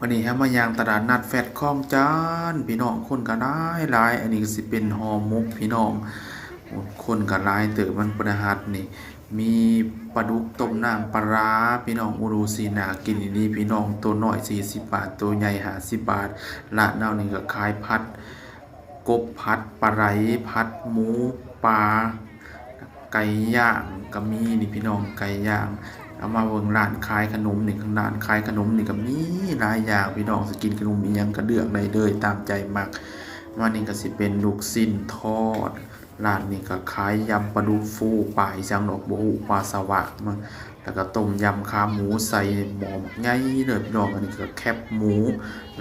ວັນນີ້ເຮົາມາຍ່າງຕະຫຼາດນັດແຟດຄອງຈັນ ພີ່ນ້ອງ ຄົນກໍຫຼາຍໆ. ອັນນີ້ກໍຊິເປັນຫໍ່ໝົກ ພີ່ນ້ອງ ໂອ້ ຄົນກໍຫຼາຍເຕີບ ວັນພະຫັດນີ້. ມີປາດຸກຕົ້ມນ້ຳປາຫຼາ ພີ່ນ້ອງ ໂອ້ ດູຊິໜ້າກິນອີ່ຫຼີ ພີ່ນ້ອງ. ໂຕນ້ອຍສີ່ສິບບາດ ໂຕໃຫຍ່ຫ້າສິບບາດ. ຮ້ານເຮົານີ້ກໍຂາຍຜັດ ກົບຜັດ ປາໄຫຼຜັດ ໝູ ປາ ໄກ່ຍ່າງກໍມີນີ້ພີ່ນ້ອງ ໄກ່ຍ່າງ. ເອົາມາເບິ່ງຮ້ານຂາຍຂະໜົມນີ້ ຂ້າງຮ້ານຂາຍຂະໜົມນີ້ກໍມີຫຼາຍຢ່າງພີ່ນ້ອງ ຊິກິນຂະໜົມອີ່ຫຍັງກໍເລືອກໄດ້ເລີຍຕາມໃຈມັກ. ມານີ້ກໍຊິເປັນລູກຊີ້ນທອດ ຮ້ານນີ້ກໍຂາຍຢຳປາດຸກຟູ ປາອີ່ຫຍັງດອກບໍ່ຮູ້ ປາສະຫວາກມັນ ແລ້ວກໍຕົ້ມຢຳຂາໝູໃສ່ໝໍ້ບັກໃຫຍ່ເລີຍພີ່ນ້ອງ. ອັນນີ້ກໍແຄບໝູ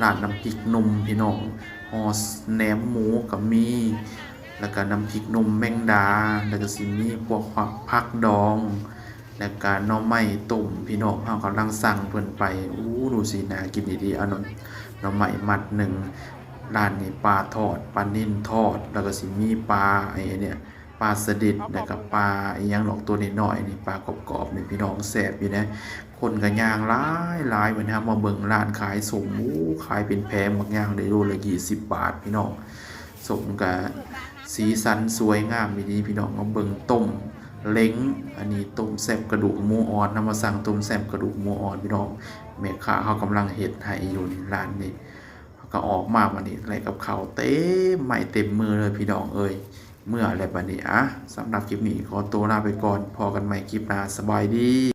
ລາດນ້ຳພລິກໜຸ່ມພີ່ນ້ອງ ຫໍ່ແໜມໝູກໍມີ ແລ້ວກໍນ້ຳພລິກໜຸ່ມແມງດາ ແລ້ວກໍຊິມີພວກ ພ- ຜັກດອງ ແລ້ວກໍໜໍ່ໄມ້ຕົ້ມພີ່ນ້ອງ. ເຮົາກຳລັງສັ່ງເພິ່ນໄປ ໂອ້ ດູຊິໜ້າກິນອີ່ຫຼີ. ເອົາໜໍ່ ໜໍ່ໄມ້ມັດໜຶ່ງ. ຮ້ານນີ້ປາທອດ ປານິນທອດ ແລ້ວກໍຊິມີປາ ໄອ້ເນີ້ຍ ປາສະດິດ ແລ້ວກໍປາອີ່ຫຍັງດອກ ໂຕນ້ອຍໆນີ້ ປາກອບໆນີ້ພີ່ນ້ອງ ແຊບຢູ່ເດ້. ຄົນກໍຍ່າງຫຼາຍໆ ມື້ນີ້ເຮົາມາເບິ່ງຮ້ານຂາຍສົ້ມ ໂອ້ ຂາຍເປັນແຜງບັກຢ່າງເດ້ ໂລລະຊາວບາດພີ່ນ້ອງ. ສົ້ມກໍສີສັນສວຍງາມອີ່ຫຼີພີ່ນ້ອງ. ມາເບິ່ງຕົ້ມເຫຼັງ ອັນນີ້ຕົ້ມແຊບກະດູກໝູອ່ອນ ເຮົາມາສັ່ງຕົ້ມແຊບກະດູກໝູອ່ອນພີ່ນ້ອງ. ແມ່ຄ້າເຮົາກຳລັງເຮັດໃຫ້ຢູ່ນີ້ ຮ້ານນີ້. ເຮົາກໍອອກມາບັດນີ້ ໄດ້ກັບເຂົ້າເຕັມໄມ້ເຕັມມືເລີຍພີ່ນ້ອງເອີຍ. ເມືອແລ້ວບັດນີ້ ອະ ສຳລັບຄລິບນີ້ຂໍຕົວລາໄປກ່ອນ ພໍ້ກັນໃໝ່ຄລິບໜ້າ ສະບາຍດີ.